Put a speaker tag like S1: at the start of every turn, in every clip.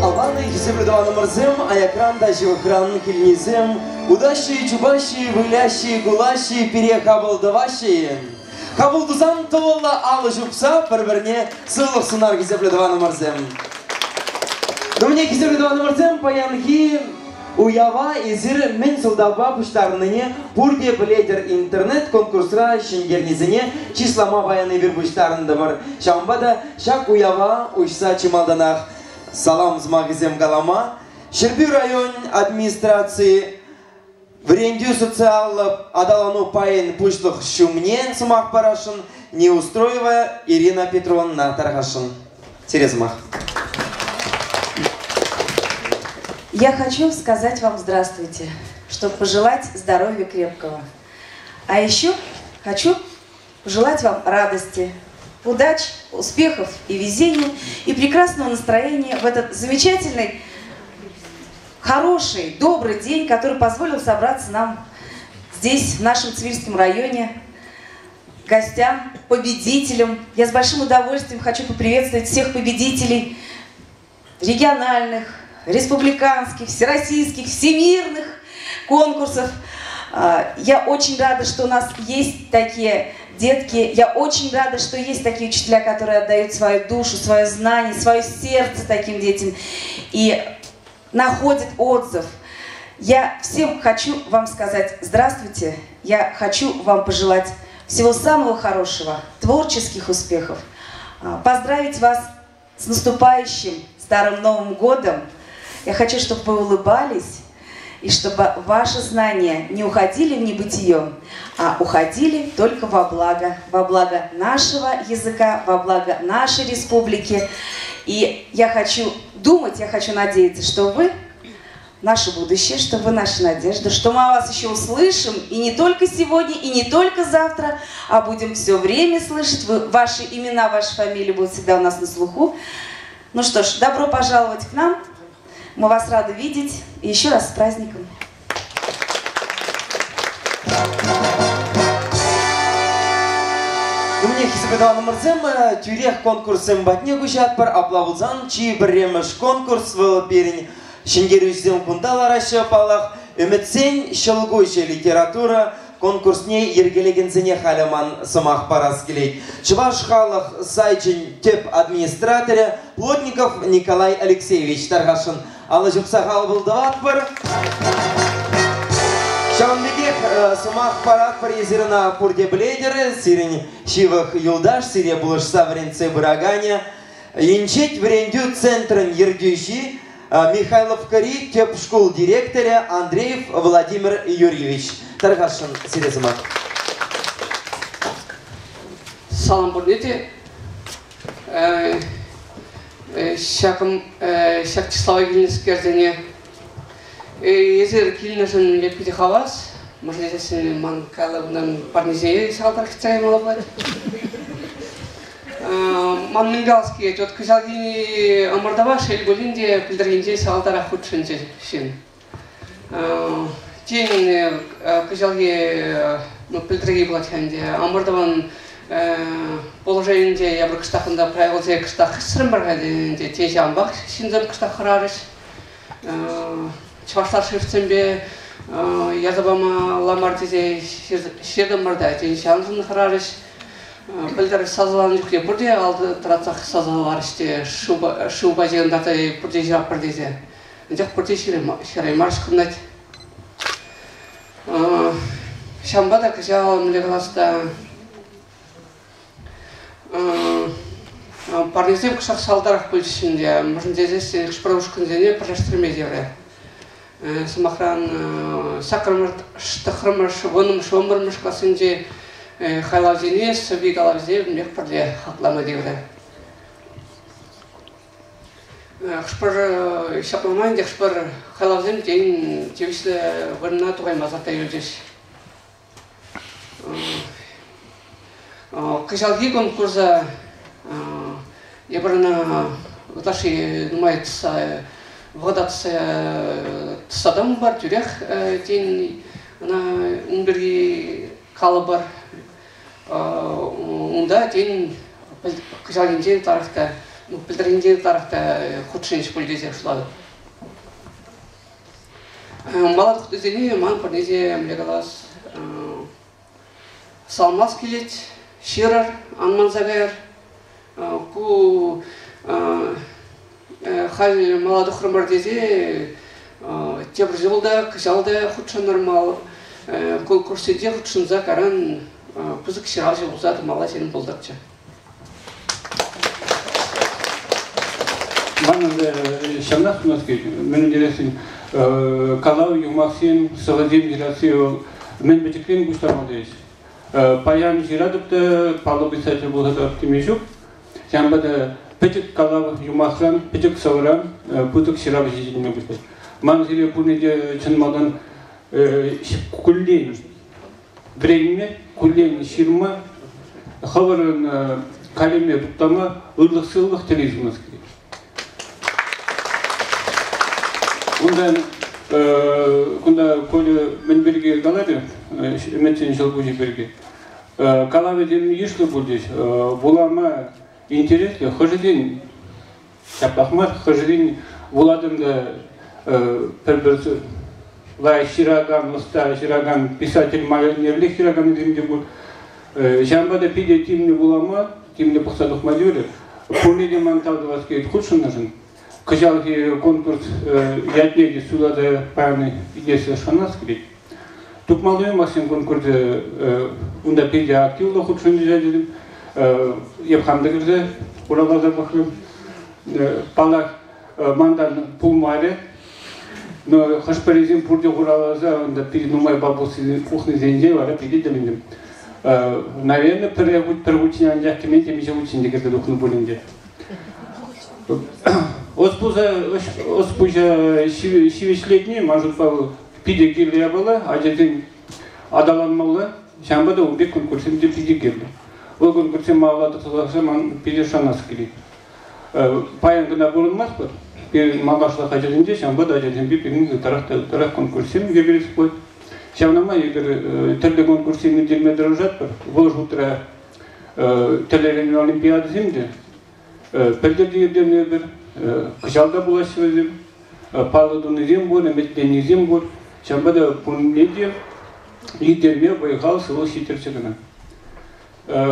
S1: Аван хисеплӗ тӑванӑмӑрсем, аякран та ҫывӑхран килнисем, утаҫҫӗ-и, чупаҫҫӗ-и, выляҫҫӗ-и, кулаҫҫӗ-и, пире хапӑл тӑваҫҫӗ-и? Хапӑл тусан тӑвӑллӑ алӑ ҫупса пӗр-пӗрне сывлӑх сунар хисеплӗ тӑванӑмӑрсем. Нумне хисеплӗ тӑванӑмӑрсем, паянхи уява эсир мӗн сӑлтавпа пуҫтарӑннине пурте пӗлетӗр. Интернет-конкурсра ҫӗнтернисене чыслама паян эпир пуҫтарӑнтӑмӑр. Ҫавӑнпа та ҫак уява уҫса чи малтанах салам сӑмахӗсем калама Ҫӗрпӳ район администрацийӗ Вӗрентӳ социаллӑ аталану пайӗн пуҫлӑх ҫумне сӑмах парасшӑн Неустроева Ирина Петровна тархасшӑн. Сире сӑмах.
S2: Я хочу сказать вам здравствуйте, чтобы пожелать здоровья крепкого. А еще хочу пожелать вам радости, удач, успехов и везения, и прекрасного настроения в этот замечательный, хороший, добрый день, который позволил собраться нам здесь, в нашем Цивильском районе, гостям, победителям. Я с большим удовольствием хочу поприветствовать всех победителей региональных, республиканских, всероссийских, всемирных конкурсов. Я очень рада, что у нас есть такие детки. Я очень рада, что есть такие учителя, которые отдают свою душу, свое знание, свое сердце таким детям и находят отзыв. Я всем хочу вам сказать здравствуйте. Я хочу вам пожелать всего самого хорошего, творческих успехов, поздравить вас с наступающим Старым Новым Годом. Я хочу, чтобы вы улыбались, и чтобы ваши знания не уходили в небытие, а уходили только во благо, во благо нашего языка, во благо нашей республики. И я хочу думать, я хочу надеяться, что вы наше будущее, что вы наша надежда, что мы о вас еще услышим, и не только сегодня, и не только завтра, а будем все время слышать. Вы, ваши имена, ваши фамилии будут всегда у нас на слуху. Ну что ж, добро пожаловать к нам. Мы вас рады видеть. И еще раз с праздником.
S1: Умне хисепе тӑванӑмӑрсем, тӳрех конкурссем патне куҫатпӑр. Апла пулсан чи пӗрремӗш конкурс вӑл пирӗн Ҫӗнтерӳҫӗсем кунта лараҫҫӗ, паллах. Ӗмӗтсен ҫӑлкуҫӗ литература конкурсне йӗркелекенсене халӗ ман сӑмах парас килет. Чӑваш халӑх сайчӗн тӗп администраторӗ Плотников Николай Алексеевич тархасшӑн. Алӑ ҫупса хал тӑватпӑр. Ҫавӑн пекех сӑмах паратпӑр эсир ӑна пурте пӗлетӗр. Сирӗн ҫывӑх юлташ сире пулӑшса вӗрентсе пыраканӗ Инҫет вӗрентӳ центрӗн ертӳҫи Михайловкӑри тӗп шкул директорӗ Андреев Владимир Юрьевич. Тархасшӑн сире сӑмах.
S3: Салам пурне те. Ҫакӑм ҫак чыслава килнӗскерсене эсир килнӗшӗн эп питӗ хавас. Мӑшӑр тесессӗн ман калӑпӑн парнисене салтак хытса ямалла пулать. Ман мӗн калас килет, вот кӑҫалхи ӑмӑртӑва шел пулин те пӗлтӗрхинчен сахалтарах хутшӑнчӗ ҫын. Тен, кӑҫалхи, ну, пӗлтӗрхи пулать ӗнтӗ, ӑмӑртӑвӑн положенинче эпир кӑштах унта правилӑсене кӑштах хӗсрӗмӗр-ха ӗнтӗ, те ҫавӑнпах ҫынсем кӑштах хӑрарӗҫ. Чӑвашла шрифтсемпе ярса памалла мар тесе ҫыртӑмӑр та, тен, ҫавӑншӑн хӑрарӗҫ. Пӗлтӗр сасӑланӑ чухне пурте алӑ тӑратсах сасӑларӗҫ те шывпа ҫыхӑнтарса пурте ҫыратпӑр тесе. Анчах пурте ҫыраймарӗҫ курӑнать. Ҫавӑнпа та кӑҫал мӗнле калас та парнесем кӑштах салтарах пулчӗҫ ӗнтӗ. Мӗншӗн тесессӗн хӑш-пӗр ушкӑнсене пӗрлештерме тиврӗ. Сӑмахран, саккӑрмӗш, тӑххӑрмӗш, вуннӑмӗш, вунпӗрмӗш классенчи хайлавсене, сӑвви-калавсене пӗрле хаклама тиврӗ. Хӑш-пӗр ҫапла май ӗнтӗ хӑш-пӗр хайлавсем тен тивӗҫлӗ вырӑна тухаймасӑр та юлчӗҫ. Кӑҫалхи конкурса эпир ӑна ытлашши нумай тӑсса вӑхӑта тӑсса тӑмӑпӑр, тӳрех тен ӑна ун пирки калӑпӑр. Унта тен кӑҫалхинчен ытларах та, пӗлтӗрхинчен ытларах та хутшӑнӗҫ пуль тесе шутлатӑп. Мала тухнисене ман пурне те мӗнле калас, салмас килет, ҫырӑр, ан манса кайӑр. Ку халь мала тухрӑмӑр тесе тепӗр ҫул та, кӑҫал та хутшӑнӑр мал конкурссенче хутшӑнса каран пысӑк ҫыравҫӑ пулса тӑмалла сирӗн пултӑрччӗ.
S4: Манӑн ҫавнах тунас килет. Мӗн интереслӗ, калав, юмахсем, сӑвӑсем ҫырасси вӑл мӗн пӗчӗкрен пуҫламалла ӗҫ. Паян ҫыратӑп та паллӑ писатель пулса тӑрап теме ҫук. Ҫавӑнпа та пӗчӗк калав юмахран, пӗчӗк сӑвӑран пысӑк ҫыравҫӑ ҫитӗнме пуҫлать. Ман сире пурне те чӑн малтан куллен вӗренме, куллен ҫырма, хӑвӑрӑн калеме туптама ырлӑх-сывлӑх телей сунас килет. Унтан кунта Коля мӗн пирки каларӗ, ӗмӗтсен ҫӑлкуҫӗ пирки. Калавӗсем йышлӑ пулчӗҫ, вулама интереслӗ, хӑшӗсен ҫаплах мар, хӑшӗсен вулатӑн та пӗр-пӗр лайӑх ҫыракан, ӑста ҫыракан писатель майӗнерлех ҫыракансем те пур. Ҫавӑнпа та питӗ тимлӗ вулама, тимлӗ пӑхса тухма тиврӗ. Пурне те ман тав тӑвас килет хутшӑннӑшӑн. Кӑҫалхи конкурс ятне те суйласа паян илессе шанас килет. Тупмалли Максим конкурсӗ унта питӗ активлӑ хутшӑнчӗ тетӗм. Эп хам та кӗрсе хуравласа пӑхрӑм. Паллах, мантан пулмарӗ. Но хӑш-пӗрисем пурте хуравласа унта питӗ нумай пухнисенче вара питӗ тӗлӗнтӗм. Наверное, пӗр хутчен анчах кӗмен, темиҫе хутчен те кӗрсе тухнӑ пулин те. Ӑс-пуҫа ҫивӗчлетни, ман шутпа, вӑл питӗ кирлӗ япала, ачасен аталанмалла, ҫавӑнпа та ун пек конкурссем те питӗ кирлӗ. Вӑл конкурссем малалла тӑсӑласса ман питӗ шанас килет. Паян кӑна пурӑнмастпӑр, пирӗн малашлӑх ачасенче, ҫавӑнпа та ачасемпе пирӗн ытларах та ытларах конкурссем йӗркелес пулать. Ҫавна май эпир тӗрлӗ конкурссем ирттерме тӑрӑшатпӑр. Вӑл шутра тӗрлӗрен олимпиадӑсем те пӗлтӗр те ирттернӗ эпир, кӑҫал та пулаҫҫӗ вӗсем. Паллӑ тунисем пур, ӗмӗтленнисем пур. Ҫавӑнпа та пурне те ирттерме вӑй-хал, сывлӑх ҫитерчӗ кӑна.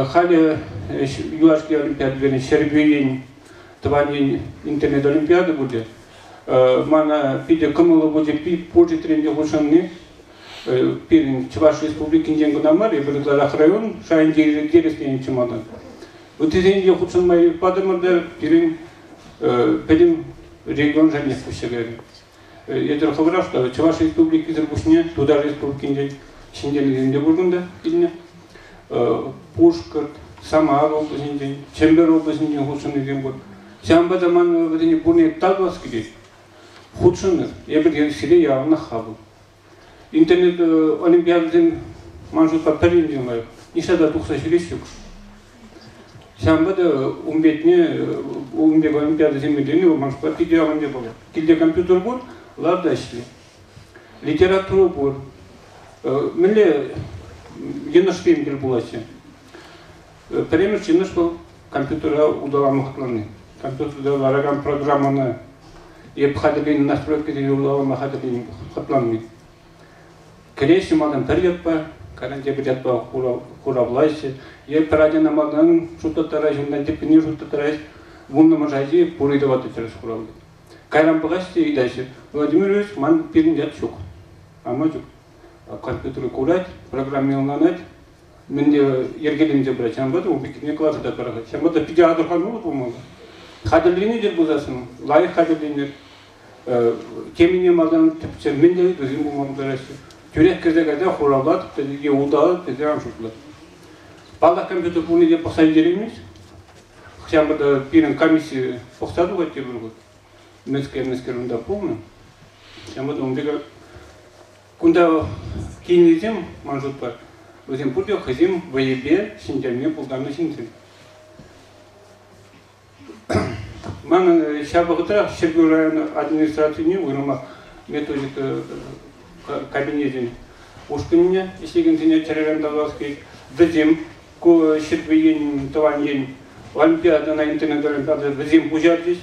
S4: Халӗ юлашки олимпиадӑсене Ҫӗрпӳ ен, тӑван ен интернет-олимпиада пулчӗ. Мана питӗ кӑмӑллӑ пулчӗ пур ҫӗртрен те хутшӑнни. Пирӗн Чӑваш Республикинчен кӑна мар, эпир ытларах район шайӗнче ирттерес малтан. Ыттисене те хутшӑнма патӑмӑр та пирӗн пӗтӗм регион шайнех куҫса кайрӗ. Эсир хӑвӑрах та Чӑваш Республикисӗр пуҫне Тутар Республикинчен ҫӗнтернисем те пур кунта килнӗ. Пушкӑрт, Самар облаҫӗнчен, Чӗмпӗр облаҫӗнчен хутшӑннисем пур. Ҫавӑнпа та ман вӗсене пурне тав тӑвас килет. Хутшӑннӑ. Эпир сире яланах хапӑл. Интернет олимпиадӑсем ман шутпа пӗр енчен лайӑх. Ниҫта та тухса ҫӳрес ҫук. Ҫавӑнпа та ун пекне, ун пек олимпиадӑсем ирттерни ман шутпа питӗ аван япала. Килте компьютер пур, лар та ӗҫле. Литература пур. Мӗнле йӑнӑшсем тӗл пулаҫҫӗ? Пӗрремӗш йӑнӑш вӑл компьютера улталама хӑтланни. Компьютерта ларакан программӑна эп хатӗрленӗ настройкӑсене улталама хатӗрленни хӑтланни. Кӗреҫҫӗ малтан пӗр ятпа, кайран тепӗр ятпа хуравлаҫҫӗ. Е пӗр ачана малтан шутлаттараҫҫӗ, унтан теприне шутлаттараҫҫӗ. Вуннӑмӗш ачи пур ыйтӑва та тӗрӗс хуравлать. Кайран пӑхаҫҫӗ те ыйтаҫҫӗ: Владимир Ильич, ман пирӗн ят ҫук. Ама ҫук. Компьютер курать, программи ӑнланать, мӗнле йӗркеленсе пырать, ҫавӑнпа та ун пеккине кӑларса та пӑрахать. Ҫавӑнпа та питӗ асӑрхануллӑ пулмалла. Хатӗрленетӗр пулсассӑн, лайӑх хатӗрленӗр. Темине малтан тӗпче мӗнле ыйтусем пулма пултараҫҫӗ. Тӳрех кӗрсе кайса хуравлатӑп е улталатӑп тесе ан шутлӑр. Паллах, компьютер пурне те пӑхса ҫитереймест. Ҫавӑнпа та пирӗн комисси пӑхса тухать тепӗр хут. Мӗскер-мӗскер унта пулнӑ. Ҫавӑнпа та ун пек кунта килнисем, ман шутпа, вӗсем пурте хӑйсем вӑйӗпе ҫӗнтерме пултарнӑ ҫынсем. Манӑн ҫав вӑхӑтрах Ҫӗрпӳ район администрацине уйрӑмах методика кабинечӗн ушкӑнне ӗҫлекенсене чӗререн тавлас килет. Вӗсем ку Ҫӗрпӳ ен, тӑван ен олимпиадӑна, интернет олимпиада вӗсем пуҫарчӗҫ.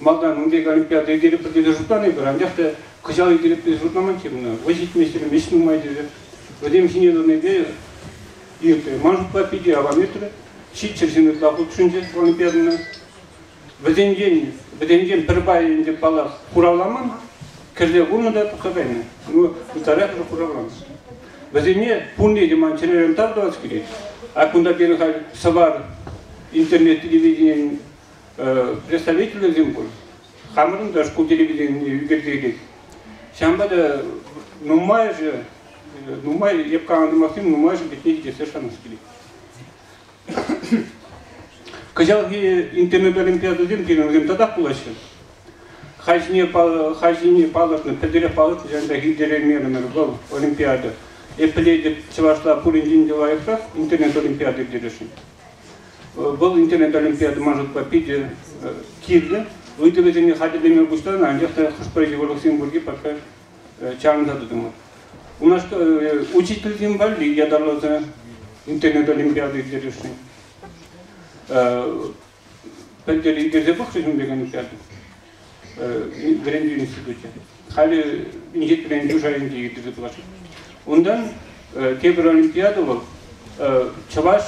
S4: Малтан ун пек олимпиада ӳкерӗпӗр тесе шутланӑ анчах та кӑҫал ӳкерӗп тесе шутламанччӗ мана. Вӑй ҫитмест, ӗҫ нумай тесе. Вӗсем ҫине тӑнипе иртрӗ. Ман шутпа питӗ аван иртрӗ. 700 ҫын ытла хутшӑнчӗ олимпиадӑна. Вӗсенчен, вӗсенчен пӗр пайӗ ӗнтӗ, паллах, хуравламан, кӗрсе курнӑ та тухса кайнӑ. Ну, ытларах хуравламан. Вӗсене пурне те ман чӗререн тав тӑвас килет. А кунта пирӗн халь Сӑвар интернет телевиденийӗн представителӗсем пур. Хамӑрӑн та шкул телевиденине ӳкерсе илет. Ҫавӑнпа та нумайӑшӗ, нумай, эп каланӑ сӑмахсем нумайӑшӗ патне ҫитессе шанас килет. Кӑҫалхи интернет олимпиадӑсем пирӗн вӗсем татах пулаҫҫӗ. Хайсене хайсене палӑртнӑ, пӗлтерех палӑртнӑ, ҫавӑнпа ирттереймерӗмӗр вӑл олимпиада. Эп пӗлетӗп, чӑвашла пуринчен те лайӑхрах интернет олимпиада ирттересшӗн. Вӑл интернет олимпиада ман шутпа питӗ кирлӗ. Ыйтӑвӗсене хатӗрлеме пуҫланӑ, анчах та хӑш-пӗр йывӑрлӑхсем пурки пока чарӑнса тӑтӑмӑр. Унашкал учительсем валли ятарласа интернет олимпиада ирттересшӗн. Пӗлтӗр ӳкерсе пӑхрӗҫ ун пек олимпиада вӗрентӳ институчӗ. Халӗ инҫет вӗрентӳ шайӗнче ирттерсе пӑхасшӑн. Унтан тепӗр олимпиада вӑл чӑваш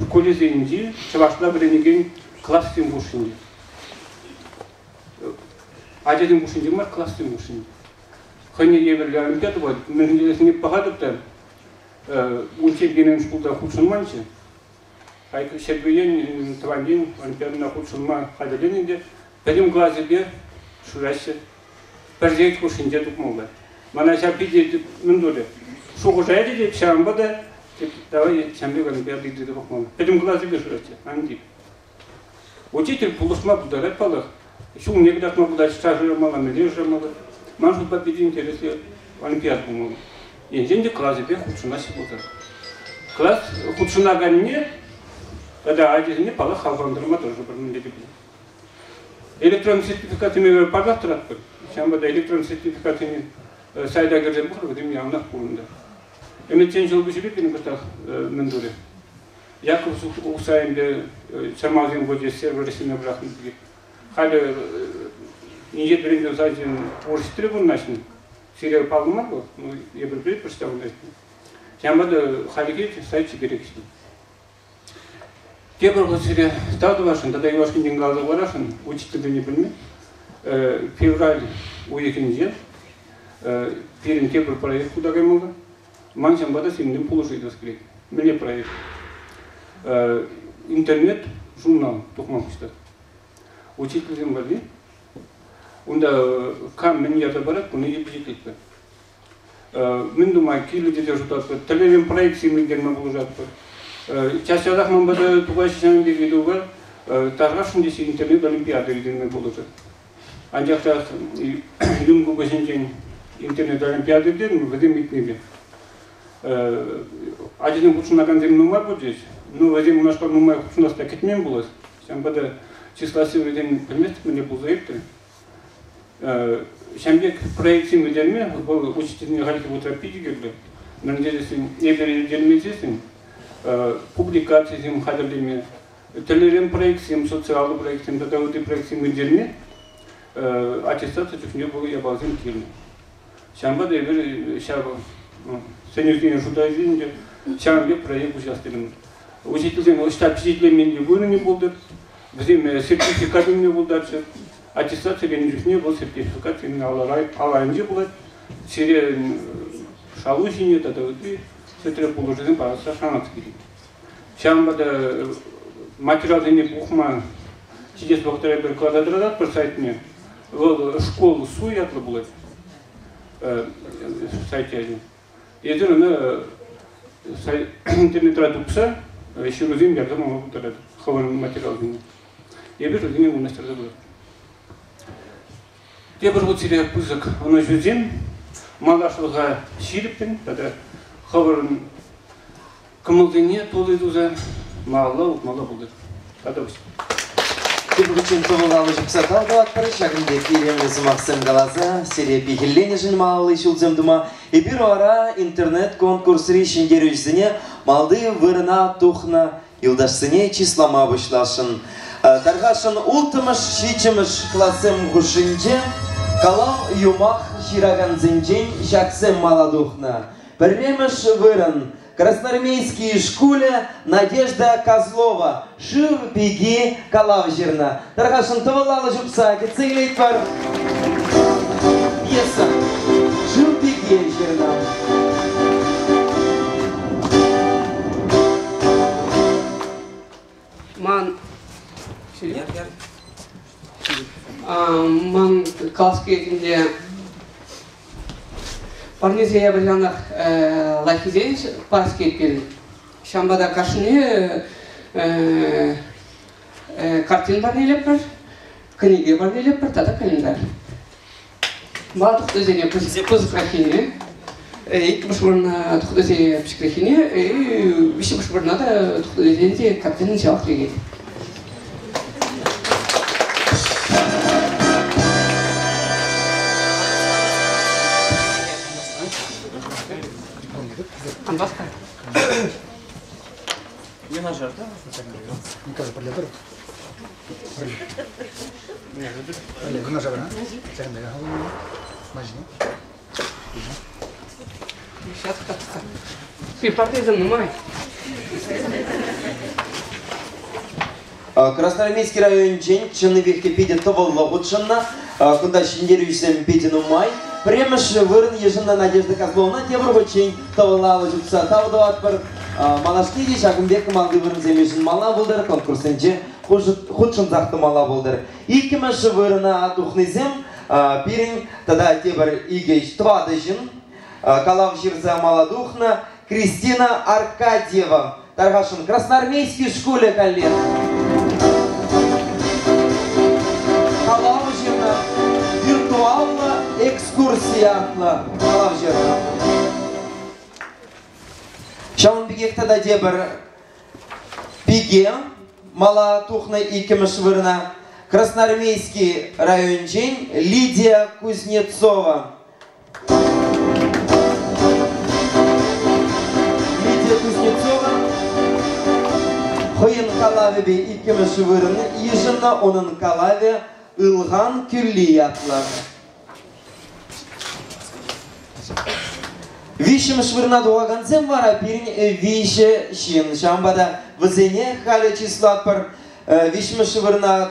S4: шкулӗсенчи чӑвашла вӗренекен классем хушшинче. Ачасем хушшинче мар, классем хушшинче. Хӑйне евӗрлӗ олимпиада пулать. Мӗншӗн тесен пӑхатӑп та, унччен пирӗн шкулта хутшӑнманччӗ. Ҫӗрпӳ ен, тӑван ен олимпиадӑна хутшӑнма хатӗрленнӗ те пӗтӗм класӗпе шыраҫҫӗ. Пӗр сехет хушшинче тупмалла. Мана ҫав питӗ мӗн турӗ? Шухӑша ячӗ те ҫавӑнпа та давай ҫавӑн пек олимпиада ирттерсе пӑхмалла. Пӗтӗм класӗпе шыраҫҫӗ, ан тив. Учитель пулӑшма пултарать паллах. Ҫулне кӑтартма пултарать, ӑҫта шырамалла, мӗнле шырамалла. Ман шутпа питӗ интереслӗ олимпиада пулмалла. Енчен те класӗпе хутшӑнаҫҫӗ пулсан. Класс хутшӑнаканне тата ачасене паллах хавхалантарма тӑрӑшӑпӑр мӗнле те пулин. Электрон сертификатсене паллах тӑратпӑр. Ҫавӑнпа та электрон сертификатсене сайта кӗрсе пӑхӑр, вӗсем яланах пур унта. Ӗмӗтсен ҫул пуҫӗпе пирӗн кӑштах мӗн турӗ. Яков Ухсайӗнпе чӑрмавсем пулчӗҫ сервер ӗҫлеме пӑрахнӑ пирки. Халӗ инҫет вӗрентӳ сайчӗн уҫӑ вырнаҫнӑ. Сире паллӑ мар вӑл, ну, эпир пӗлетпӗр ӑҫта вырнаҫнӑ. Ҫавӑнпа та хальхи сайт чиперех ӗҫлет. Тепӗр хут сире тав тӑвасшӑн тата юлашкинчен каласа хӑварасшӑн, учительсене пӗлме. Февраль уйӑхӗнче пирӗн тепӗр проект хута каймалла. Ман ҫавӑнпа та сирӗнтен пулӑшу ыйтас килет. Мӗнле проект? Интернет журнал тухма пуҫлать. Учительсем валли унта кам мӗн ярса парать, куна те пичетлетпӗр. Мӗн тума кирлӗ тесе шутлатпӑр. Тӗллевлӗ проектсем илтерме пулӑшатпӑр. Час-часах ман пата тухаҫҫӗ ҫавӑн пек ыйтупа тархасшӑн тесе интернет олимпиада ирттерме пулӑшать. Анчах та юн купӑсӗнчен интернет олимпиада ирттернӗ, вӗсем ыйтнипе. Ачасем хутшӑнакансем нумай пулчӗҫ, но вӗсем унашкал нумай хутшӑнас та кӗтмен пулас. Ҫавӑнпа та чысласси вӗсем пӗлместӗп мӗнле пулса иртрӗ. Ҫавӑн пек проектсем ирттерме вӑл учительсене хальхи вӑхӑтра питӗ кирлӗ. Мӗн тесен эпир ирттермесессӗн публикацисем хатӗрлеме, тӗрлӗрен проектсем, социаллӑ проектсем тата ытти проектсем ирттерме аттестаци чухне вӑл япаласем кирлӗ. Ҫавӑнпа та эпир ҫав сӗнӳсене шута илсен те ҫавӑн пек проект уҫас терӗмӗр. Учительсем ӑҫта пичетлеменни вырӑнӗ пултӑр, вӗсем сертификат илме пултарччӑр. Аттестаци ленӗ чухне вӑл сертификат сирӗн аллайӗнче пулать. Сире шалу ҫине тата ытти сӗтре пулӑшусем парасса шанас килет. Ҫавӑнпа та материалсене пухма ҫитес вӑхӑтра эпир кӑларса тӑрататпӑр сайтне. Вӑл «Школ СУ» ятлӑ пулать сайт ячӗ. Эсир ӑна интернетра тупса ҫырусем ярса пама пултаратӑр хӑвӑрӑн материалсене. Эпир вӗсене вырнаҫтарса пыратпӑр. Тепӗр хут сире пысӑк ӑнӑҫусем, малашлӑха ҫирӗппӗн тата хӑвӑрӑн кӑмӑлсене тулли туса малалла утмалла пултӑр. Тата
S1: Тепӗр тӑвӑлаллӑ ҫупса тав тӑватпӑр. Ҫакӑн пек илемлӗ сӑмахсем каласа сире пехилленӗшӗн малалли ҫулсем тума эпир вара интернет-конкурсри ҫӗнтерӳҫӗсене малти вырӑна тухнӑ юлташсене чыслама пуҫласшӑн. Тархасшӑн улттӑмӗш, ҫиччӗмӗш классем хушшинче калав юмах ҫыракансенчен ҫаксем мала тухнӑ. Пӗрремӗш вырӑн Красноармейски шкулӗ Надежда Козлова «Шыв пики» калав ҫырнӑ. Тархасшӑн тӑвӑллалӑ ҫупса кӗтсе илетпӗр. Пьеса «Шыв пики» ҫырнӑ.
S3: Ман ман калас килет парнесе явӑҫанах лайӑххисен парас килет пирӗн. Ҫавӑнпа та кашни картин парнелетпӗр, кӗнеке парнелетпӗр тата календарь. Мала тухтӑсене пысӑкраххине, иккӗмӗш вырӑна тухтӑсене пӗчӗкреххине, виҫҫӗмӗш вырӑна та тухтӑсене те картин ҫавах лекет. Антоска.
S5: Юнашар, да? Николай пӗрле Юнашар, а?
S3: Сейчас Пипартизм нумай.
S1: Красноармейски районӗнчен чӑннипех те питӗ тӑвӑллӑ хутшӑннӑ. Кунта ҫӗнтерӳҫӗсем питӗ нумай. Пӗрремӗш вырӑн йышӑннӑ Надежда Козловна тепӗр хутчен тӑвӑлла чупса тав тӑватпӑр. Малашне те ҫакӑн пек малти вырӑнсем йышӑнмалла пултӑр, конкурссенче хутшӑнсах тӑмалла пултӑр. Иккӗмӗш вырӑна тухнисем пирӗн тата тепӗр икӗ тӑватӑ ҫын калав ҫырса мала тухнӑ Кристина Аркадьева. Тархасшӑн, Красноармейски шкулӗ каллех. Калав ҫырнӑ виртуаллӑ экскурси ятлӑ калав ҫырнӑ. Ҫавӑн пекех тата тепӗр пике мала тухнӑ иккӗмӗш вырӑна Красноармейски районӗнчен Лидия Кузнецова. Лидия Кузнецова хӑйӗн калавӗпе иккӗмӗш вырӑн йышӑннӑ. Унӑн калавӗ «Ылхан кӳлли» ятлӑ. Виҫҫӗмӗш вырӑна тухакансем вара пирӗн виҫӗ ҫын. Ҫавӑнпа та вӗсене халӗ чыслатпӑр. Виҫҫӗмӗш вырӑна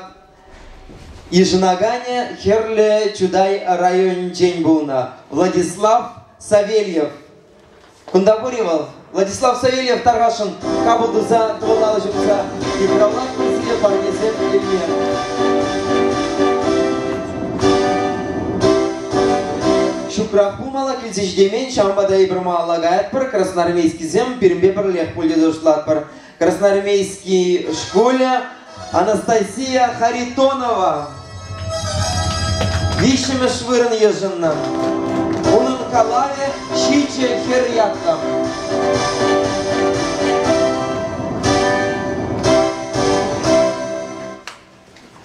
S1: йышӑнаканӗ Хӗрлӗ Чутай районӗнчен пулнӑ Владислав Савельев. Кунта пур-и вӑл? Владислав Савельев тархасшӑн капӑл туса тӑвӑллалӑ ҫупса йыхравлатпӑр сире парнесем илме. Ҫукрах пулмалла килсе ҫитеймен, ҫавӑнпа та эпир малалла каятпӑр. Красноармейскисем пирӗнпе пӗрлех пуль тесе шутлатпӑр. Красноармейски шкулӗ Анастасия Харитонова виҫҫӗмӗш вырӑн йышӑннӑ. Унӑн калавӗ «Ҫичӗ хӗр» ятлӑ.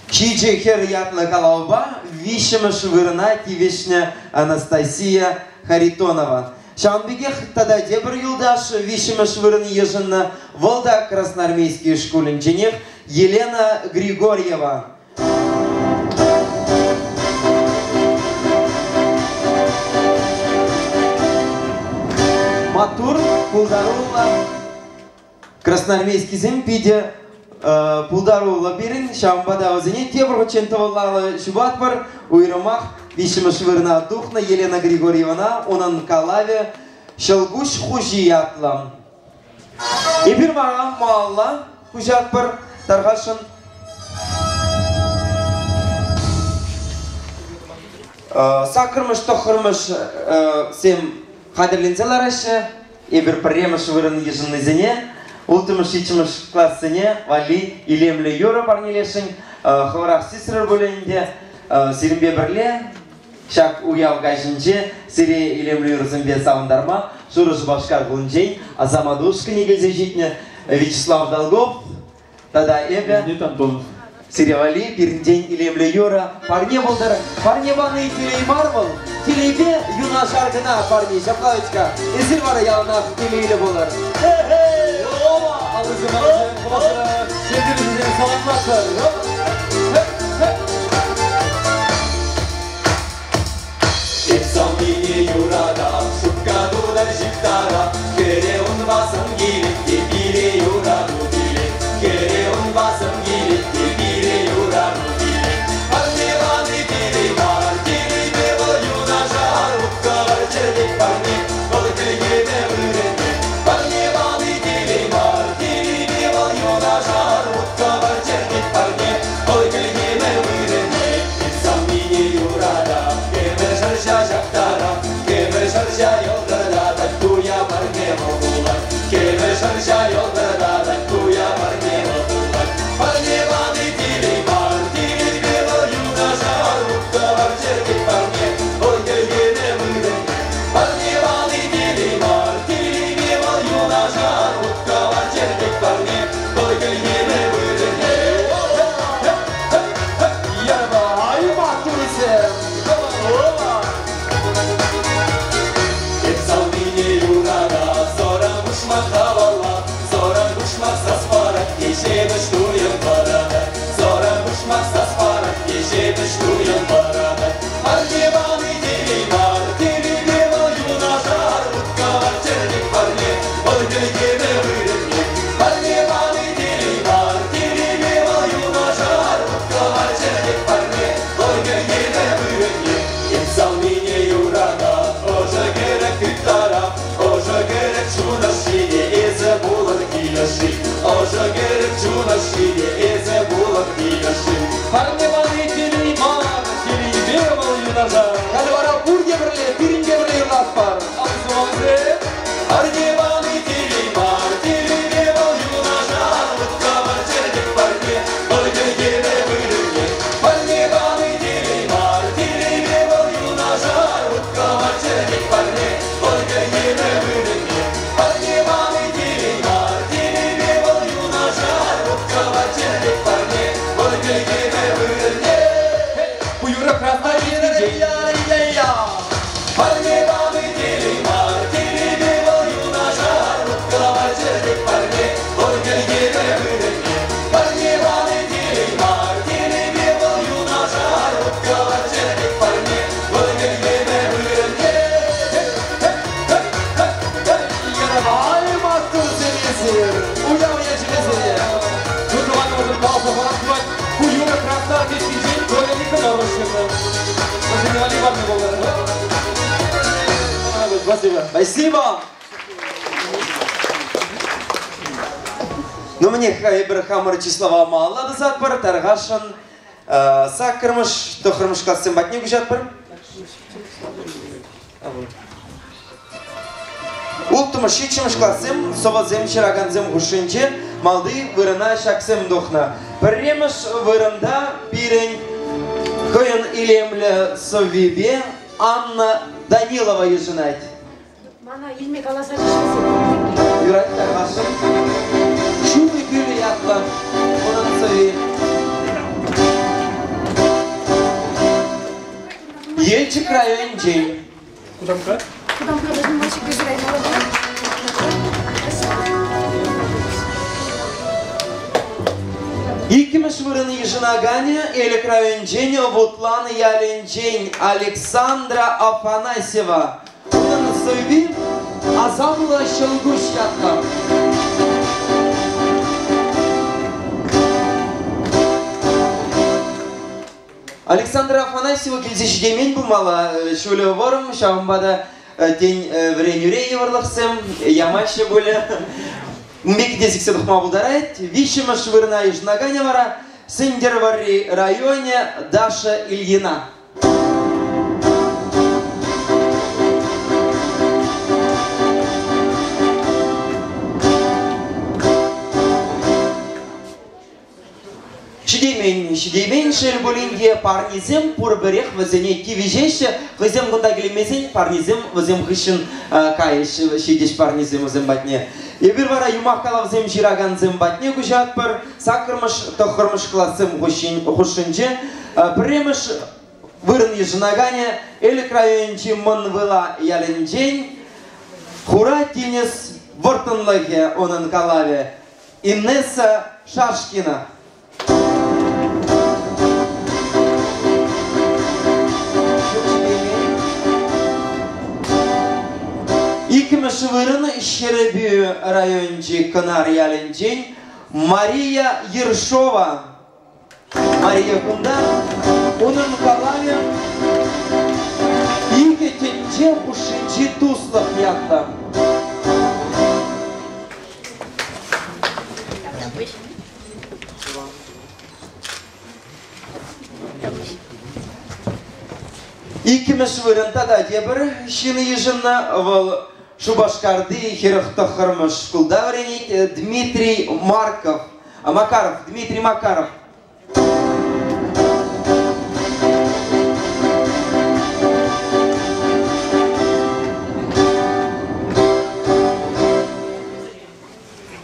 S1: Ҫичӗ хӗр ятлӑ калавпа виҫҫӗмӗш вырӑна тивӗҫнӗ Анастасия Харитонова. Ҫавӑн пекех тата тепӗр юлташ виҫҫӗмӗш вырӑн йышӑннӑ. Вӑл та Красноармейски шкулӗнченех Елена Григорьева. Маттур, пултаруллӑ Красноармейскисем питӗ пултаруллӑ пирӗн, ҫавӑнпа та вӗсене тепӗр хутчен тӑвӑллаллӑ ҫупатпӑр. Уйрӑмах виҫҫӗмӗш вырӑна тухнӑ Елена Григорьевӑна унӑн калавӗ «Ҫӑлкуҫ хуҫи» ятлӑ. Эпир вара малалла куҫатпӑр. Тархасшӑн. Саккӑрмӗш, тӑххӑрмӗш сем хатӗрленсе лараҫҫӗ. Эпир пӗрремӗш вырӑн йышӑннисене, улттӑмӗш, ҫиччӗмӗш классене валли илемлӗ юрӑ парнелесшӗн. Хӑвӑрах сисрӗр пулӗ ӗнтӗ. Сирӗнпе пӗрле. Ҫак уяв каҫӗнче сире илемлӗ юрӑсемпе савӑнтарма Шурӑ Шупашкар хулинчен Асамат ушкӑнӗ килсе ҫитнӗ Вячеслав Долгов тата эпӗ
S6: Леонид Антонов.
S1: Сире валли пирӗнтен илемлӗ юрӑ парне пултӑр. Парне пани телей мар вӑл. Телейпе юнашар кӑна парне ҫапла вӗт-ха. Эсир вара яланах телейлӗ пулӑр. Хе-хей! Опа!
S6: Аллисем, аллисем, хӑватлӑрах. Ҫӗнтерӳҫӗсене саламлатпӑр.
S1: Эп савнине юратам, шупка тутар ҫыптара, Хӗре унпа сӑн килет те пире юрату килет. Хӗре унпа сӑн килет те пире юрату килет. Парне пани телей мар, телейпе вӑл юнашар, Утка чӗртет парне, вӑл кӗлхеме вырӑнне. Парне пани телей мар, телейпе вӑл юнашар, Утка чӗртет парне, вӑл кӗлхеме вырӑнне. Савнине юратап, кӗмӗл шӑрҫа ҫактарап, кӗмӗл шӑрҫа йӑлтӑртатать, туя парне вӑл пулать. Кӗмӗл шӑрҫа йӑлтӑртатать, туя парне вӑл пулать. Парне пани телей мар, телейпе вӑл юнашар, утка чӗртет парне, вӑл кӗлхеме вырӑнне. Парне пани телей мар, телейпе вӑл юнашар, утка чӗртет парне, вӑл кӗлхеме вырӑнне. Ярва, маттурсем! Эп савнине юратап, соран пушмак хавалла, соран пушмак сас парать, те ҫепӗҫ туйӑм парать. Соран пушмак сас парать, те ҫепӗҫ туйӑм парать. Парне пани телей мар, телейпе вӑл юнашар, утка чӗртет парне, вӑл кӗлхеме вырӑнне. Парне пани телей мар, телейпе вӑл юнашар, утка чӗртет парне, вӑл кӗлхеме вырӑнне. Эп савнине юратап, ӑшӑ кӗрӗк тыттарап, ӑшӑ кӗрӗк чун ӑшшине эсӗ пулӑн кил ӑшши. Ӑшӑ кӗрӗк чун ӑшшине эсӗ пулӑн кил ӑшши.
S6: Парне пани телей мар, телейпе вӑл юнашар.
S1: Халь вара пурте пӗрле, пирӗнпе пӗрле юрлатпӑр.
S6: Аллисем, аллисем.
S1: Парне пани телей мар, телейпе вӑл юнашар, утка чӗртет парне, вӑл кӗлхеме вырӑнне. Парне пани телей мар, телейпе вӑл юнашар, утка чӗртет парне, вӑл кӗлхеме вырӑнне. Парне пани телей мар, телейпе вӑл юнашар, утка чӗртет парне, вӑл кӗлхеме вырӑнне.
S6: Ку юрӑ Красноармейскинчен.
S1: Парне пани телей мар, телейпе вӑл юнашар, утка чӗртет парне, вӑл кӗлхеме вырӑнне. Парне пани телей мар, телейпе вӑл юнашар, утка чӗртет парне, вӑл кӗлхеме вырӑнне. Ай, маттурсем эсир, уяв ячӗпе сире.
S6: Ну, тӑванӑмӑрӑн каласа парас пулать, ку юрӑ Красноармейскинчен Коля Никоноров ҫырнӑ. Вӗсене валли парне пултӑр.
S1: Спасибо. Спасибо. Ну, мне эпир хамӑр чыслава малалла тӑсатпӑр, тархасшӑн саккӑрмӗш, тӑххӑрмӗш классем патне куҫатпӑр. Улттӑмӗш, ҫиччӗмӗш классем сӑвӑсем ҫыракансем хушшинче малти вырӑна ҫаксем тухнӑ. Пӗрремӗш вырӑнта пирӗн хӑйӗн илемлӗ сӑввипе Анна Данилова йышӑнать.
S7: Мана илме каласа ҫеҫ
S1: Юрать тархасшӑн. Ҫутӑ кӳлӗ ятлӑ унӑн сӑвви. Елчӗк районӗнчен.
S4: Кутамкка?
S7: Кутамкка мальчик
S1: Иккӗмӗш вырӑн йышӑнаканӗ Элӗк районӗнчен Вутлан ялӗнчен Александра Афанасьева. Унӑн сӑвви Асамлӑ ҫӑлкуҫ ятлӑ. Александра Афанасьева килсе ҫитеймен пулмалла, ҫулӗ вӑрӑм, ҫавӑнпа та тен вӗренӳре йывӑрлӑхсем ямаҫҫӗ пулӗ. Ун пек те сиксе тухма пултарать. Виҫҫӗмӗш вырӑна йышӑнаканӗ вара Сӗнтӗрвӑрри районӗ Даша Ильина. Ҫитеймен, ҫитеймен, шел пулин те, парнесем пурпӗрех вӗсене тивӗҫеҫҫӗ. Хӑйсем кунта килмесен парнесем вӗсем хыҫҫӑн кайӗҫ, ҫитӗҫ парнесем вӗсем патне. Эпир вара юмах-калавсем ҫыракансем патне куҫатпӑр. Саккӑрмӗш, тӑххӑрмӗш классем хушшинче пӗрремӗш вырӑн йышӑнаканӗ Элӗк районӗнчи Мӑн Выла ялӗнчен Хура тинӗс вӑрттӑнлӑхӗ унӑн калавӗ Инесса Шашкина. Иккӗмӗш вырӑн Ҫӗрпӳ районӗнчи Кӑнар ялӗнчен Мария Ершова. Мария кунта унӑн калавӗ Икӗ тӗнче хушшинчи туслӑх ятлӑ. Иккӗмӗш вырӑн тата тепӗр ҫын йышӑннӑ. Вӑл Шупашкарти 49-мӗш шкулта вӗренет Дмитрий Марков. Макаров, Дмитрий Макаров.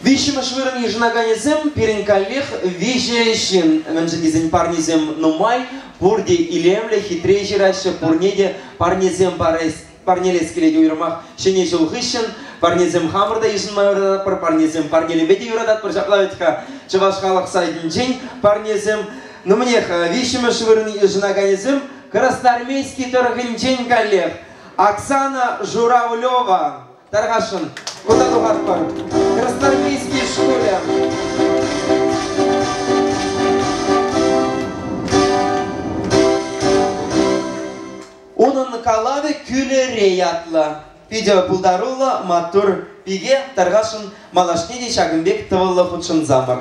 S1: Виҫҫӗмӗш вырӑн йышӑнаканӗсем пирӗн каллех виҫӗ ҫын. Мӗншӗн тесен парнесем нумай, пурте илемлӗ, хитре ҫыраҫҫӗ, пурне те парнесем парнелес килет уйрӑмах Ҫӗнӗ ҫул хыҫҫӑн. Парнесем хамӑр та йышӑнма юрататпӑр, парнесем парнелеме те юрататпӑр. Ҫапла вӗт-ха Чӑваш халӑх сайтӗнчен парнесем. Ну мӗнех, виҫҫӗмӗш вырӑн йышӑнаканӗсем Красноармейски тӑрӑхӗнчен каллех Оксана Журавлева. Тархасшӑн, кунта тухатпӑр. Красноармейски шкулӗ. Унӑн калавӗ Кӳлӗре ятлӑ. Питӗ пултаруллӑ, маттур пике тархасшӑн малашне те ҫакӑн пек тӑвӑллӑ хутшӑнсамӑр.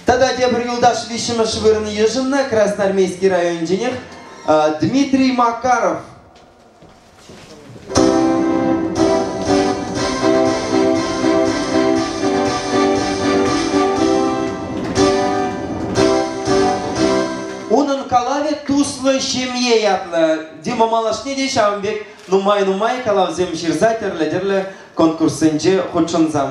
S1: Тата тепӗр юлташ виҫҫӗмӗш вырӑн йышӑннӑ Красноармейски районӗнченех Дмитрий Макаров. Унӑн калавӗ Туслӑ ҫемье ятлӑ. Дима малашне те ҫавӑн пек нумай-нумай калавсем ҫырса тӗрлӗ-тӗрлӗ конкурссенче хутшӑнсан.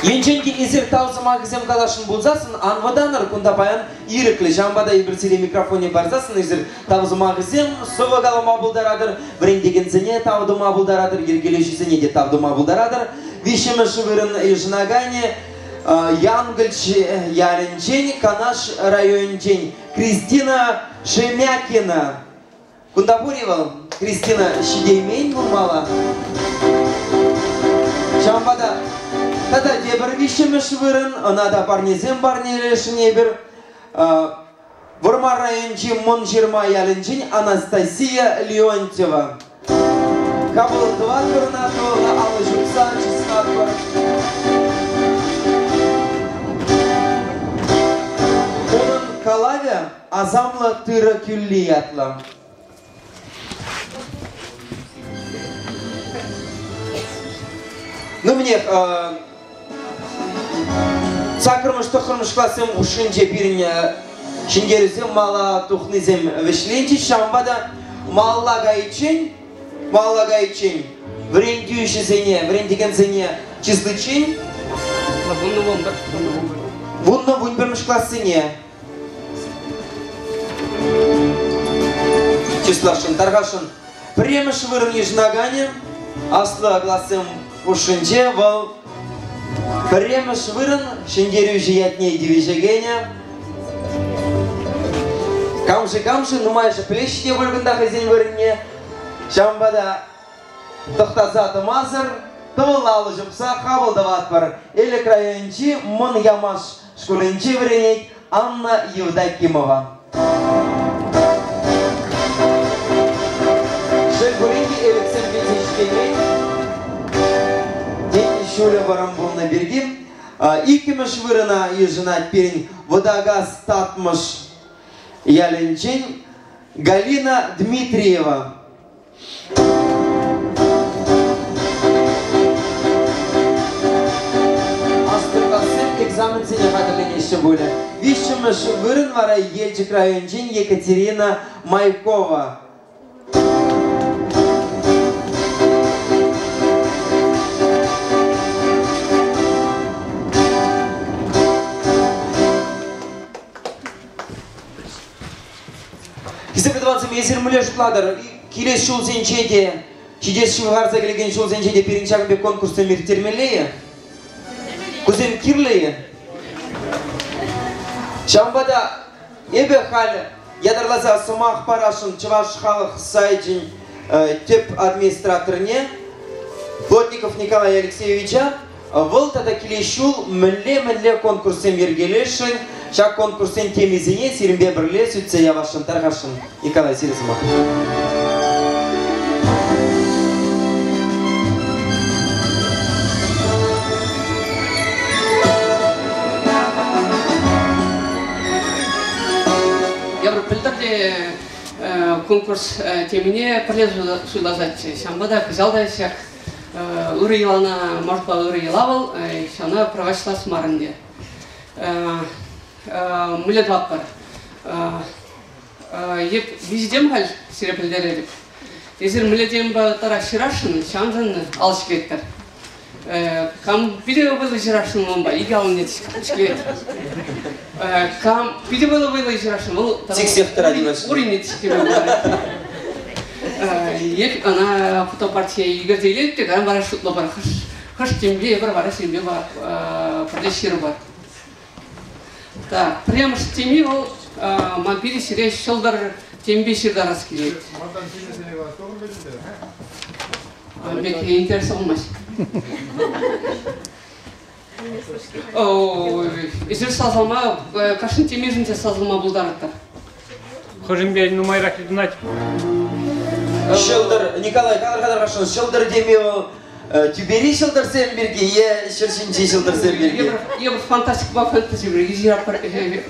S1: Енчен те эсир тав сӑмахӗсем каласшӑн пулсассӑн, ан вӑтанӑр, кунта паян ирӗклӗ. Ҫавӑнпа та эпир сире микрофонне парсассӑн эсир тав сӑмахӗсем сӑвӑ калама пултаратӑр, вӗрентекенсене тав тума пултаратӑр, йӗркелӳҫӗсене те тав тума пултаратӑр. Виҫҫӗмӗш вырӑн йышӑнаканӗ Янкӑлч ялӗнчен, Канаш районӗнчен Кристина Шемякина. Кунта пур-и вӑл? Кристина ҫитеймен пулмалла. Ҫавӑнпа та тата тепӗр виҫҫӗмӗш вырӑн, ӑна та парнесем парнелесшӗн эпир. Вӑрмар районӗнчи Мӑн Ҫырма ялӗнчен Анастасия Леонтьева. Хапӑл тӑватпӑр ӑна, тӑвӑлла алӑ ҫупса чыслатпӑр. Унӑн калавӗ Асамлӑ тырӑ кӳлли ятлӑ. Ну, мӗнех, саккӑрмӗш, тӑххӑрмӗш классем хушшинче пирӗн ҫӗнтерӳсем мала тухнисем вӗҫленчӗҫ. Ҫавӑнпа та малалла кайиччен, малалла кайиччен вӗрентӳҫӗсене, вӗрентекенсене чысличчен вуннӑ вунпӗрмӗш классене Чысласшӑн, тархасшӑн. Пӗрремӗш вырӑн йышӑнаканӗ аслӑ классем хушшинче вӑл пӗрремӗш вырӑн ҫӗнтерӳҫӗ ятне тивӗҫекенӗ. Кам-ши, кам-ши, нумайӑшӗ пӗлеҫҫӗ те пуль кунта хӑйсен вырӑнне. Ҫавӑнпа та тӑхтаса тӑмасӑр тӑвӑллӑ алӑ ҫупса хапӑл тӑватпӑр. Элӗк районӗнчи Мӑн Ямаш шкулӗнче вӗренет Анна Евдокимова. Шел пулин те Элӗксем килсе ҫитеймен. Тен, ҫулӗ вӑрӑм пулнӑ пирки иккӗмӗш вырӑна йышӑнать пирӗн Вӑтакас Татмӑш ялӗнчен Галина Дмитриева. экзаменсене хатӗрленеҫҫӗ пулӗ. Виҫҫӗмӗш вырӑн вара Елчӗк районӗнчен Екатерина Майкова. Хисеплӗ тӑвансем, эсир мӗнле шутлатӑр? Килес ҫулсенче те, ҫитес ҫывхарса килекен ҫулсенче те пирӗн ҫакӑн пек конкурссем ирттермелле-и? Кусем кирлӗ-и? Ҫавӑнпа та эпӗ халь ятарласа сӑмах парасшӑн Чӑваш халӑх сайчӗн тӗп администраторне Плотников Николай Алексеевича. Вӑл тата килес ҫул мӗнле-мӗнле конкурссем йӗркелесшӗн, ҫак конкурссен темисене сирӗнпе пӗрле сӳтсе явасшӑн, тархасшӑн. Николай, сире сӑмах.
S3: Эпир пӗлтӗр те конкурс темине пӗрле суйласаччӗ. Ҫавӑнпа та кӑҫал та ҫак ырӑ йӑлана, мӑшӑрпа ырӑ йӑла вӑл, ҫавна пӑрахӑҫлас мар ӗнтӗ. Мӗнле тӑватпӑр? Еп виҫӗтем халь сире пӗлтеретӗп. Эсир мӗнле темпа тарах ҫырасшӑн, ҫавӑншӑн ал ҫӗклеттӗр. Кам питӗ вӑйлӑ ҫырасшӑн унпа, икӗ аллине ҫӗклет. Кам питӗ вӑйлӑ вӑйлӑ ҫырасшӑн, вӑл
S1: Сиксех тӑрать
S3: урине ҫӗклеме пултарать. Еп ӑна фотопартие ӳкерсе илет те, кайран вара шутлӑпӑр, хӑш темпе эпир вара сирӗнпе пӗрле ҫырӑпӑр. Так, пӗрремӗш теми вӑл ман питӗ сире ҫӑлтӑр темпе ҫыртарас килет. Пек интереслӗ пулмасть. Эсир сасӑлма, кашни темишӗн те сасӑлма пултаратӑр.
S4: Хӑшӗнпе нумайрах йӑтӑнать.
S1: Ҫӑлтӑр, Николай, калӑр-калӑр хашшӑн, ҫӑлтӑр теми вӑл тӳпери ҫӑлтӑрсем пирки е ҫӗр ҫинчи ҫӑлтӑрсем пирки?
S3: Эпир фантастикӑпа фэнтези пирки ҫыратпӑр,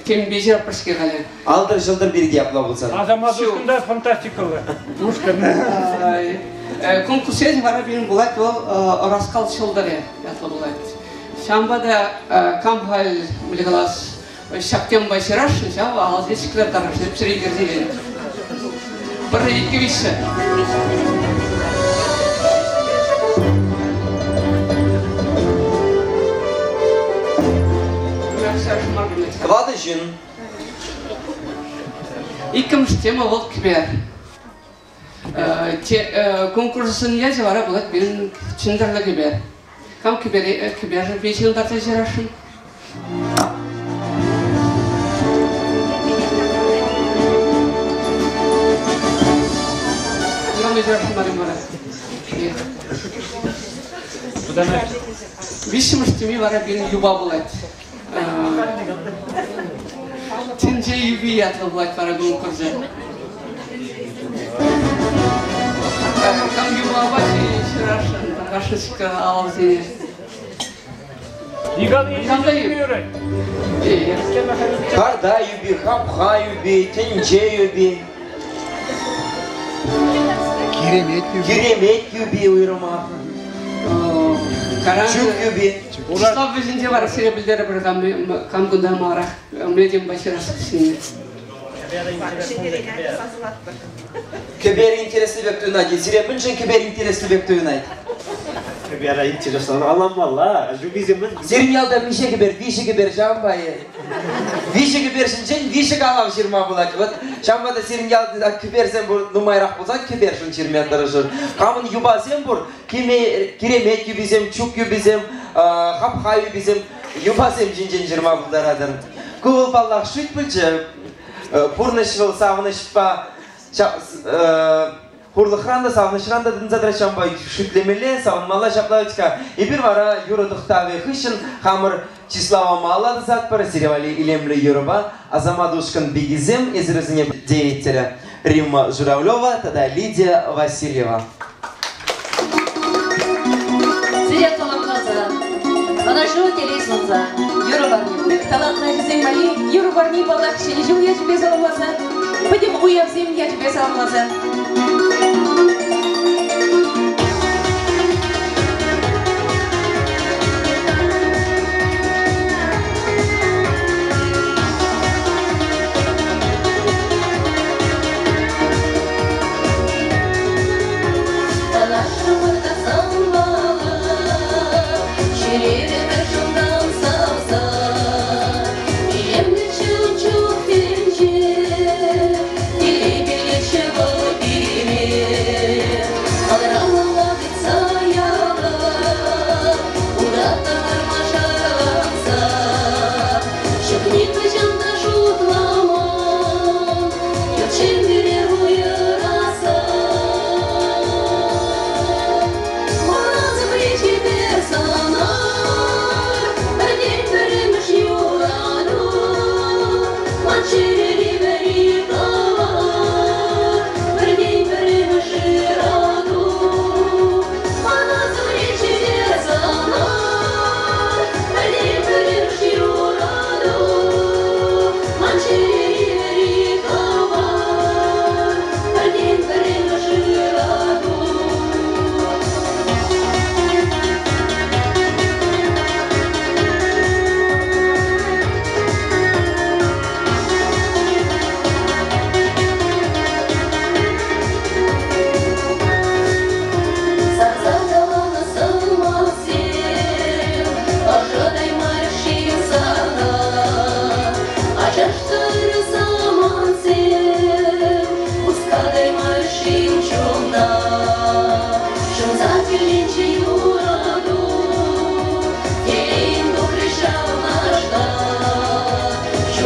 S3: темпе ҫыратпӑр-ҫке халӗ.
S1: Алтӑр ҫӑлтӑр пирки апла пулсан.
S4: Асамат ушкӑнта фантастикӑллӑ ушкӑн.
S3: Конкурс вара пирӗн пулать вӑл Ӑраскал ҫӑлтӑрӗ ятлӑ пулать. Ҫавӑнпа та кам халь, мӗнле калас, ҫак темӑпа ҫырасшӑн ҫав алӑсене ҫӗклер тарӑшнӑ пӗҫере кӗрсе илет. Пӗрре, иккӗ, виҫҫӗ.
S1: Тӑватӑ ҫын.
S3: Иккӗмӗш тема вӑл кӗпер. Конкурсӑн ячӗ вара пулать пирӗн чӗнтӗрлӗ кӗпер. Кам кӗпершӗнпе ҫыхӑнтарса ҫырасшӑн? Виҫҫӗмӗш теми вара пирӗн юпа пулать. Тӗнче юпи ятлӑ пулать вара конкурсӗ. Кам юпапа ҫырасшӑн, тархасшӑн алӑсене.
S1: Карта юпи, хапха юпи, тӗнче юпи.
S5: Киремет юпи.
S1: Киремет юпи уйрӑмах. Чӳк юпи.
S3: Числав вӗҫӗнче вара сире пӗлтерӗпӗр кам кунта маларах мӗнле ҫырас ҫынни.
S1: Кӗпер интереслӗ пек туйӑнать. Сире мӗншӗн кӗпер интереслӗ пек туйӑнать?
S8: Кӗпер интереслӗ аламалла. Юписем мӗн?
S1: Сирӗн ялта миҫе кӗпер? Виҫӗ кӗпер ҫавӑнпа-и? Виҫӗ кӗпер ҫинчен виҫӗ калав ҫырма пулать. Вот ҫавӑнпа та сирӗн ялта кӗперсем пур нумайрах пулсан кӗпершӗн ҫырма тӑрӑшӑр. Камӑн юпасем пур, киремет юписем, чук юписем, хапха юписем, юпасем ҫинчен ҫырма пултаратӑр. Ку вӑл, паллах, шӳт пулчӗ. Пурнӑҫ вӑл савӑнӑҫпа хурлӑхран та, савӑнӑҫран та тытӑнса тӑрать, ҫавӑнпа шӳтлемелле, савӑнмалла ҫапла вӗт-ха. Эпир вара юрӑ тӑхтавӗ хыҫҫӑн хамӑр чыслава малалла тӑсатпӑр. Сире валли илемлӗ юрӑпа Асамат ушкӑн пикисем, эсир вӗсене деятелӗ Римма Журавлева тата Лидия Васильева.
S9: Сире саламласа, ӑнӑҫу телей сунса, юрӑ парни талантлӑ ачасен валли юрӑ парни паллах Ҫӗнӗ ҫул ячӗпе саламласа, пӗтӗм уявсем ячӗпе саламласа.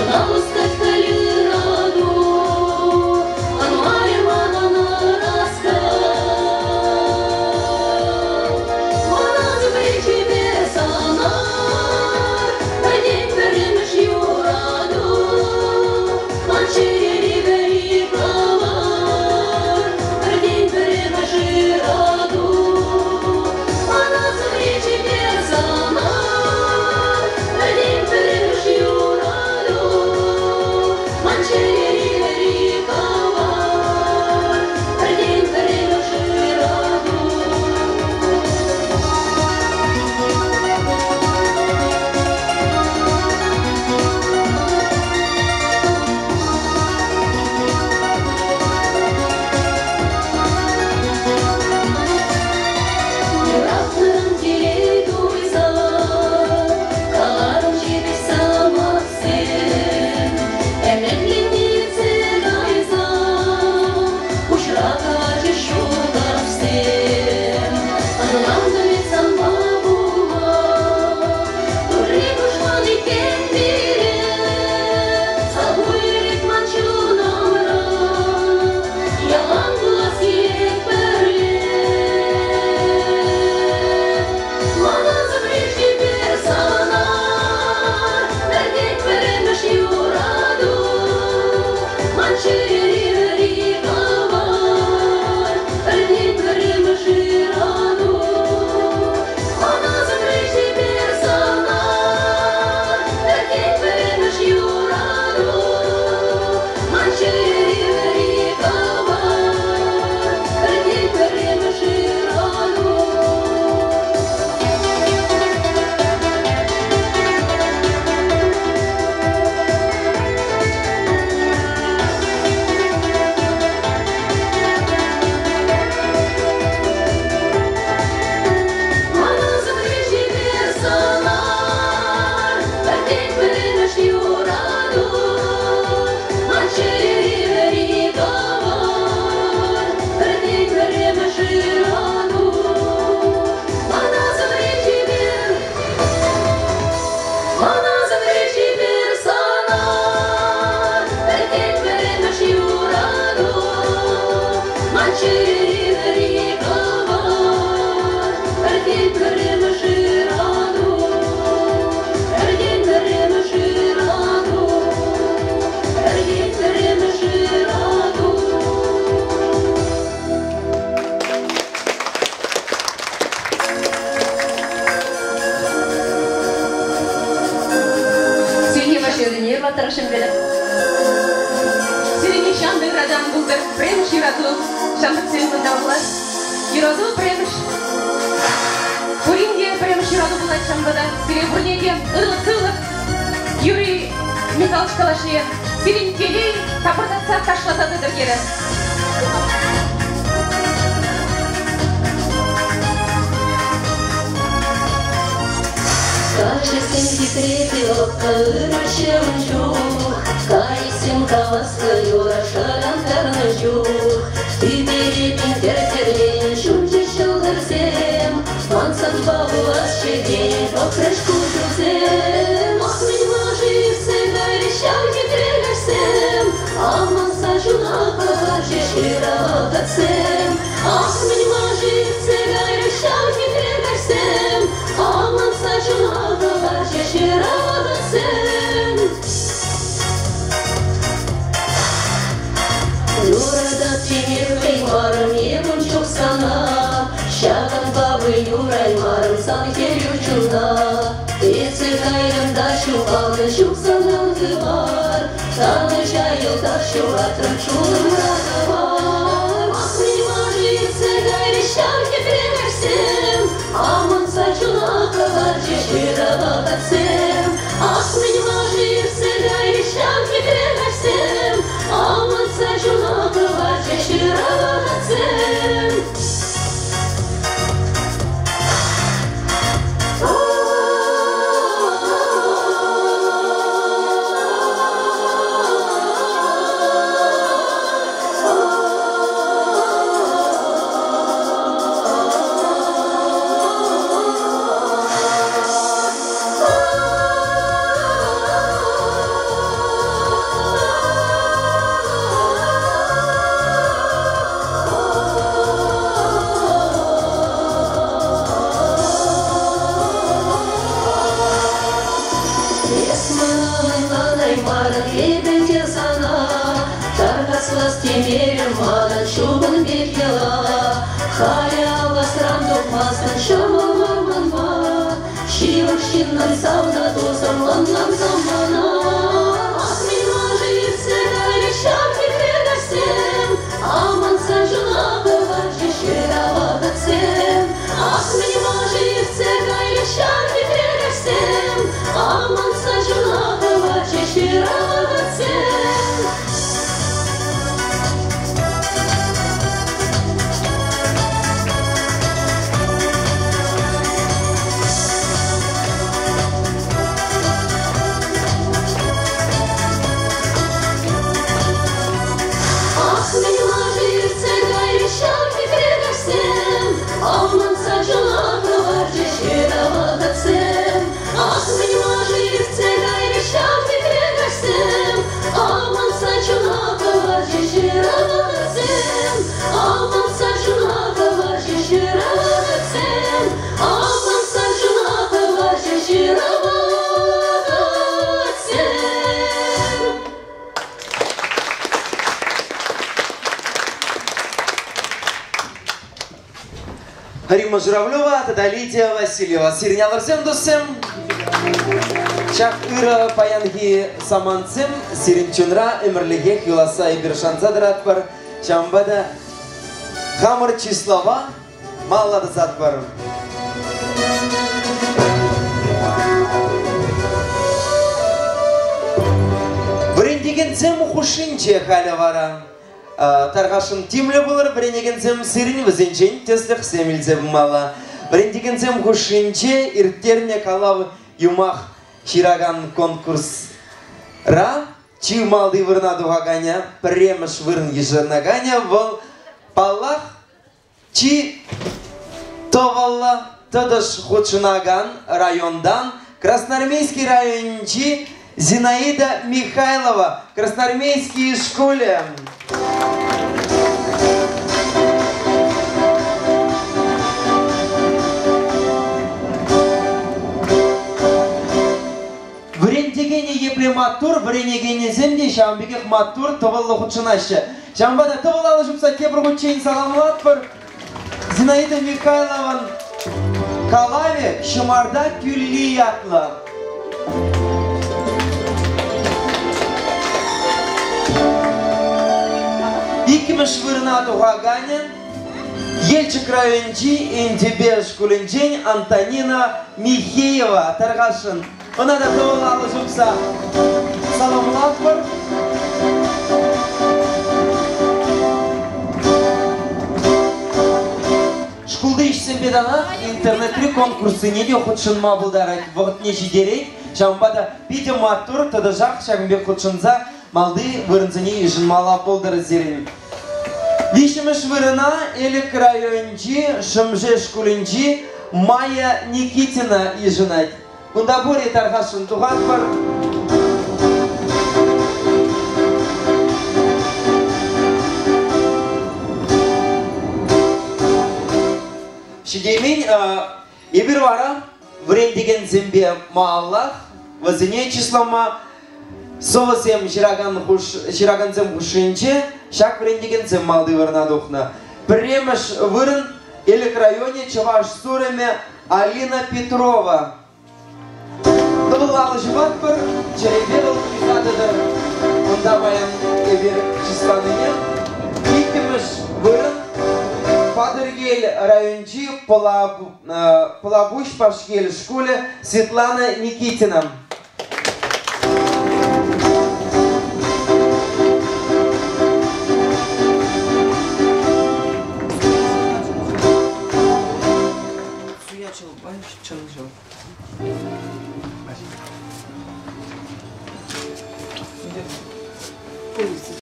S10: Чуна пускать халь ырату, ӑнмарӗ манӑн ӑраскал. Мана тӗпре чипер сӑнар, пӗтет пӗрремӗш юрату. Ман чӗрери вӗри кӑвар, пӗртен пӗрремӗш ырату. Мана тӗпре чипер сӑнар, пӗртен пӗрремӗш юрату. Ман чӗрери вӗри кӑвар, пӗртен пӗрремӗш ырату. Юратнӑран телей туйса, каларӑм ҫепӗҫ сӑмахсем. Ӗмӗтленнӗ иртсе кайса, пуҫра кӑварчӗҫ ҫулташсем. Ӑнлантӑм эп санпа пулма, Турри хушман иккен пире. Салху йӗрет ман чунӑмра, ялан пулас килет пӗрле. Мана тӗпре чипер сӑнар, пӗртен пӗрремӗш юрату. Ман чӗрери вӗри кӑвар, пӗртен пӗрремӗш ырату. Мана тӗпре чипер сӑнар, пӗртен пӗрремӗш юрату. Ман чӗрери вӗри кӑвар, пӗртен пӗрремӗш ырату. Мана тӗпре чипер сӑнар, пӗртен пӗрремӗш юрату. Ман чӗрери вӗри кӑвар, пӗртен пӗрремӗш ырату. Мана тӗпре чипер, мана тӗпре чипер сӑнар, пӗртен пӗрремӗш юрату. Ман чӗрери вӗри кӑвар, пӗртен пӗрремӗш ырату. Пӗртен пӗрремӗш ырату. Пӗртен пӗрремӗш ырату.
S9: Сире машине латтарашым белеп. Сире нихҫан та ыратан пултӑр, пӗрремӗш юрату. Ҫамрӑксем кунта пулас. Юрату пӗрремӗш. Пурин те пӗрремӗш юрату пулать ҫавӑнпа та. Сире пурне те ырлӑх-сывлӑх. Юрий Михайлович калашле, сирӗн телей тапӑртатса ташласа тӑтӑр терӗ.
S10: Каччӑсем хитре те лӑпкӑ ырӑ ун чух, кайӑксем хаваслӑ юрӑ шӑрантарнӑ чух. Тӳпере тинкер тӗрленӗ ҫунчӗҫ ҫӑлтӑрсем, ман санпа пуласчӗ тенӗ пӑхрӗҫ куҫусем. Ах, мӗн-ма-ши иртсе кайрӗҫ ҫав хитре каҫсем, аманса чуна хӑварчӗҫ ырӑ вӑхӑтсем. Ах, мӗн-ма-ши иртсе кайрӗҫ ҫав хитре каҫсем, аманса чуна хӑварчӗҫ ырӑ вӑхӑтсем. Юратап тинех хӑймарӑм эп ун чух сана, ҫакӑнпа вӑй юраймарӑм сан хӗрӳ чуна. Эсӗ кайрӑн та ҫухалнӑ ҫук санран хыпар, канӑҫа йӑлтах ҫухатрӑм чунӑмра кӑвар. Ах, мӗн-ма-ши иртсе кайрӗҫ ҫав хитре каҫсем, аманса чуна хӑварчӗҫ ырӑ вӑхӑтсем. Ах, мӗн-ма-ши иртсе кайрӗҫ ҫав хитре каҫсем, аманса чуна хӑварчӗҫ ырӑ вӑхӑтсем. Юратрӑм эпӗ те сана, Тархаслас темерӗм манӑн ҫумӑн пек йӑла. Халӗ алласран тухмастӑн ҫӑмӑл мар манпа. Ҫывӑх ҫыннӑм савнӑ тусӑм ӑнлансам мана. Ах, мӗн-ма-ши иртсе кайрӗҫ ҫав хитре каҫсем, Амантса чуна хӑварчӗҫ ҫырав вӑхӑтсем. Ах, мӗн-ма-ши иртсе кайрӗҫ ҫав хитре каҫсем, Амантса чуна хӑварчӗҫ ҫырав вӑхӑтсем. Ах, мӗн-ма-ши иртсе кайрӗҫ ҫав хитре каҫсем, Амантса чуна хӑварчӗҫ ырӑ вӑхӑтсем. Ах, мӗн-ма-ши иртсе кайрӗҫ ҫав хитре каҫсем, Амантса чуна хӑварчӗҫ ырӑ вӑхӑтсем. Амантса чуна хӑварчӗҫ ырӑ вӑхӑтсем. Амантса чуна хӑварчӗҫ ырӑ вӑхӑтсем.
S1: Римма Журавлева тата Лидия Васильева. Сирӗн алӑрсем, туссем, ҫак ырӑ паянхи самантсем сирӗн чунра ӗмӗрлӗхех юласса эпир шанса тӑратпӑр. Ҫавӑнпа та хамӑр чыслава малалла тӑсатпӑр. Вӗрентекенсем хушшинче халӗ вара Тархасшӑн тимлӗ пулӑр, вӗренекенсем сирӗн вӗсенчен тӗслӗхсем илсе пымалла. Вӗрентекенсем хушшинче ирттернӗ калав юмах ҫыракан конкурсра чи малти вырӑна тухаканӗ, пӗрремӗш вырӑн йышӑнаканӗ вӑл, паллах, Чи тӑвӑллӑ тӑтӑш хутшӑнакан районтан Красноармейски районӗнчи Зинаида Михайлова, Красноармейски шкулӗ. Вӗрентекенӗ епле маттур, вӗренекенӗсем те ҫавӑн пекех маттур, тӑвӑллӑ хутшӑнаҫҫӗ. Ҫавӑнпа та тӑвӑл алӑ ҫупса тепӗр хутчен саламлатпӑр. Зинаида Михайлован калавӗ «Ҫӑмарта кӳлли» ятлӑ. Иккӗмӗш вырӑна тухаканӗ Елчӗк районӗнчи Энтепе шкулӗнчен Антонина Михеева тархасшӑн. Ӑна та тӑвӑл алӑ ҫупса саламлатпӑр. Шкулти ӗҫсемпе танах интернетри конкурссене те хутшӑнма пултарать, вӑхӑтне ҫитерет. Ҫавӑнпа та питӗ маттур, тӑтӑшах ҫакӑн пек хутшӑнса малти вырӑнсене йышӑнмалла пултӑр сирӗн. Виҫҫӗмӗш вырӑна Элӗк районӗнчи Шӗмшеш шкулӗнчи Майя Никитина йышӑнать. Кунта пур-и тархасшӑн тухатпӑр. Ҫитеймен эпир вара вӗрентекенсемпе малаллах вӗсене чыслама сӑвӑсем ҫыракан ҫыракансем хушшинче ҫак вӗрентекенсем малти вырӑна тухнӑ. Пӗрремӗш вырӑн Элӗк районӗ Чӑваш Сурӑмӗ Алина Петрова. Тӑвӑлланӑ ҫупатпӑр, чӗрепе вӑл туйса тӑтӑр. Унта паян эпир чысланине иккӗмӗш вырӑн Патӑрьел районӗнчи Пӑлапуҫ Пашьел шкулӗ Светлана Никитина.